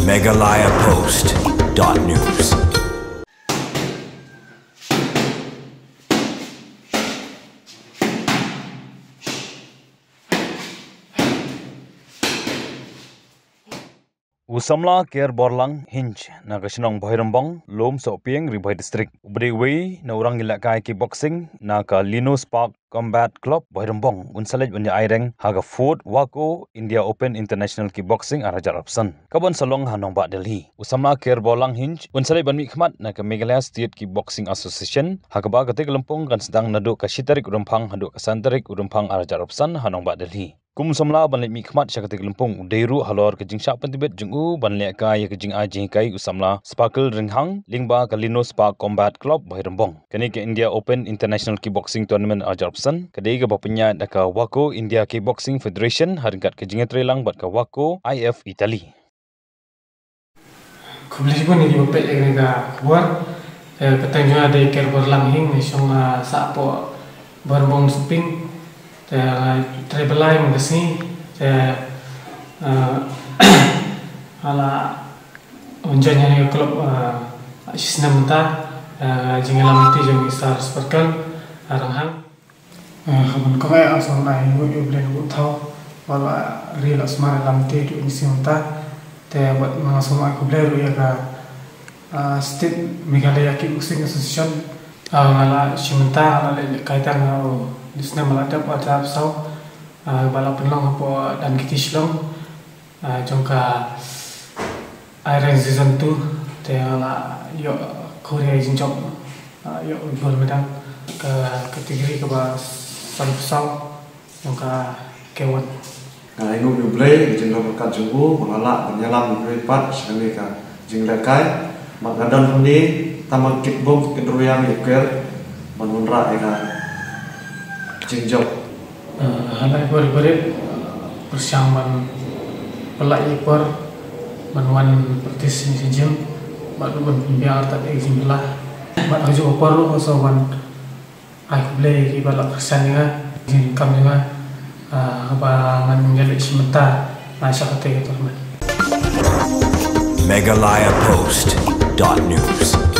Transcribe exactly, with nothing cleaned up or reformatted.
Meghalaya Post dot news. U samla Kerborlang Hinge na ka shnong Bhoirymbong, Lum Sohpieng, Ri Bhoi District, u ba dei uwei na u rangïalehkai kickboxing na ka Linos Park Combat Club Bhoirymbong, un sa leit ban ïa aireng ha ka fourth WAKO India Open International Kickboxing ar hajar arphew san, ka ban sa long ha nongbah Delhi. U samla Kerborlang Hinge un sa leit ban mihkhmat na ka Meghalaya State Kickboxing Association, ha kaba katei ka lympung kan sdang naduh ka shi tarik u Rymphang haduh ka san tarik u Rymphang ar hajar arphew san ha nongbah Delhi. Kum u samla ban leit mihkhmat sha katei ka lympung, u dei ruh halor ka jingshah pyntbit jong u ban lehkai ïa ka jingai jinghikai u samla Sparkle Ringhang, lyngba ka Linos Park Combat Club Bhoirymbong. Kane ka India Open International Kickboxing Tournament ar hajar arphew san ka dei kaba pynïaid da ka WAKO India Kickboxing Federation ha ryngkat ka jingïatreilang bad ka WAKO I F Italy. Khublei shibun ïa kiba peit ïa kane ka khubor. Te ka kyrteng jong nga dei Kerborlang Hinge, nga shong, ah, sah hapoh Bhoirymbong Sohpieng. Te, ah, trei ba lai man ka sngi. Te, ah, nga la wan join ha kane ka club, ah, shi snem mynta. Ah, jingïalam lynti jong i Sir Sparkle, ah, Ringhang. Eh, haba nyngkong eh, nga sngewbha ïa U Blei u thaw ba la ri la sumar ïalam lynti haduh kine shi snem mynta. Te bad nga sngewbha khublei ruh ïa ka, ah, State Meghalaya Kickboxing Association. Ah, nga la shim bynta, nga la leh lehkai tang, ah, u snem ba la dep, ar hajar arphew saw, ah, ba la pynlong hapoh Dhankheti Shillong. Ah, jong ka Iron Season two, te nga la ïoh khur ïa ka jingjop, ah, ïoh gold medal ka category kaba sanphew saw jong ka K one. Nga ainguh ïa U Blei ka jingdon ryngkat jong u ba nga lah ban ïalam ïa u pat sha kane ka jinglehkai. Bad nga don hangne tang ba kit bym kit ruyang ïa u Ker ban wanrah ïa ka jingjop. Eh, ha la i por i barit, eh, pyrshang ban pynlah i por ban wan practice ha gym bad ruh ban pynbiang artat ïa ka jingbylla. Bad ha kajuh ka por ruh nga sngewbha ban ai khublei ïa kiba la kyrshan ïa nga, jingdonkam jong nga, eh, haba ngan ïaleit shim bynta, eh, sha katei ka tournament. Meghalaya Post dot news.